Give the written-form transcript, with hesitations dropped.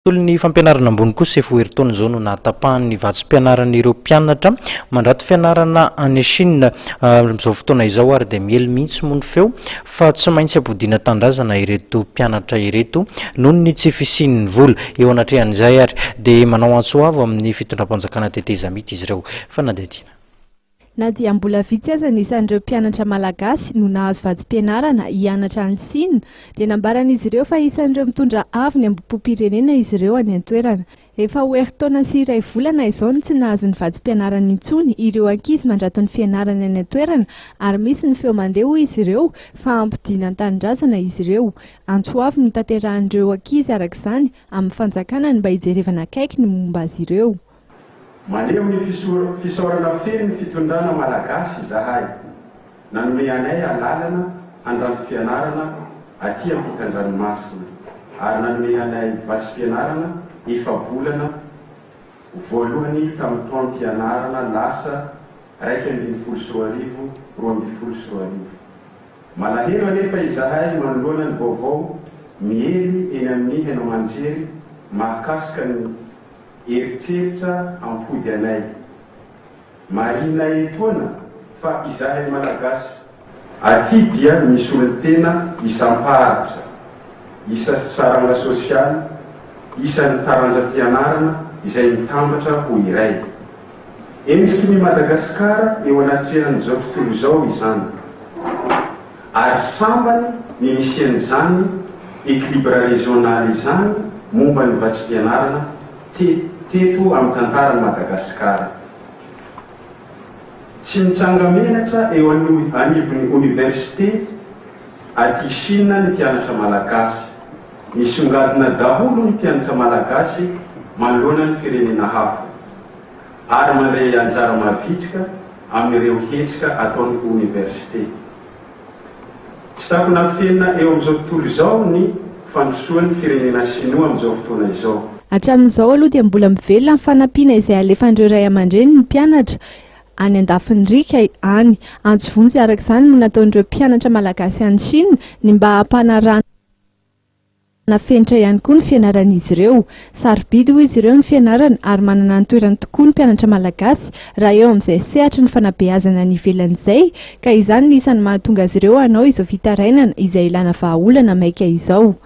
Tontolon'ny fampianarana ambony kosa efa ho herintaona izao no nahatapahan'ny vatsim-pianaran'ireo mpianatra mandrato fianarana any Chine. Amin'izao fotoana izao ary dia miely mihitsy moa ny feo fa tsy maintsy ampodiana an-tanindrazana ireto mpianatra ireto noho ny tsy fisian'ny vola. Eo anatrehan'izay ary dia manao antso avo amin'ny fitondram-panjakana tetezamita izy ireo. Fanadihadiana. Na dia mbola vitsy aza ny isan'ireo mpianatra malagasy no nahazo vatsim-pianarana hianatra any Sina, dia nambaran'izy ireo fa isan'ireo mitondra avo ny hambom-pom-pirenena izy ireo any an-toerana. Efa ho herintaona sy iray volana izao no tsy nahazo ny vatsim-pianarany intsony ireo ankizy mandrato ny fianarany any an-toerana ary misy ny feo mandeha hoy izy ireo fa hampodiana an-tanindrazana izy ireo. Antso avo no tanterahan'ireo ankizy araka izany amin'ny fanjakana ny mba hijerevana akaiky ny momba azy ireo. Maneho ny fisaorana feno ny fitondrana Malagasy izahay nanome anay alalana handranto fianarana aty ampitan-dranomasina ary nanome anay vatsim-pianarana efa-bolana voalohany tamin'ny taom-pianarana lasa 2011 2012. Malahelo anefa izahay manoloana ny vaovao miely eny amin'ny haino aman-jery mahakasika ny Eritreritra hampody anay. Marihina etoana fa izahay Malagasy aty dia misolo tena isam-paritra, isa-saranga sosialy, isan'ny taranjam-pianarana izay mitambatra ho iray. Endriky ny Madagasikara eo anatrehan'izao tontolo izao izany. Ary sambany ny nisian'izany équilibre régional izany momba ny vatsim-pianarana teto amin'ny tantaran'i Madagasikara. Tsy mitsanga-menatra eo anivon'ny oniversite aty Chine ny mpianatra malagasy. Misongadina daholo ny mpianatra malagasy manoloana ny firenena hafa. Ary mandray anjara mavitrika amin'ireo hetsika ataon'ny oniversite. Tsy takona afenina eo amin'izao tontolo izao ny fandrosoan'ny firenena sinoa amin'izao fotoana izao. Hatramin'izao aloha dia mbola mivelona ny fanampiana izay alefan'ireo ray aman-dreny ny mpianatra any andafin'ny riaka any. Antso vonjy araka izany no nataon'ireo mpianatra malagasy any Chine ny mba hampanarahana fenitra ihany koa ny fianaran'izy ireo. Sarobidy hoy izy ireo ny fianarana ary manana ny toerany tokoa ny mpianatra malagasy raha eo amin'izay sehatry ny fanabeazana any ivelany izay ka izany no isan'ny mahatonga azy ireo hanao izao fitarainana izay ilana vahaolana maika izao.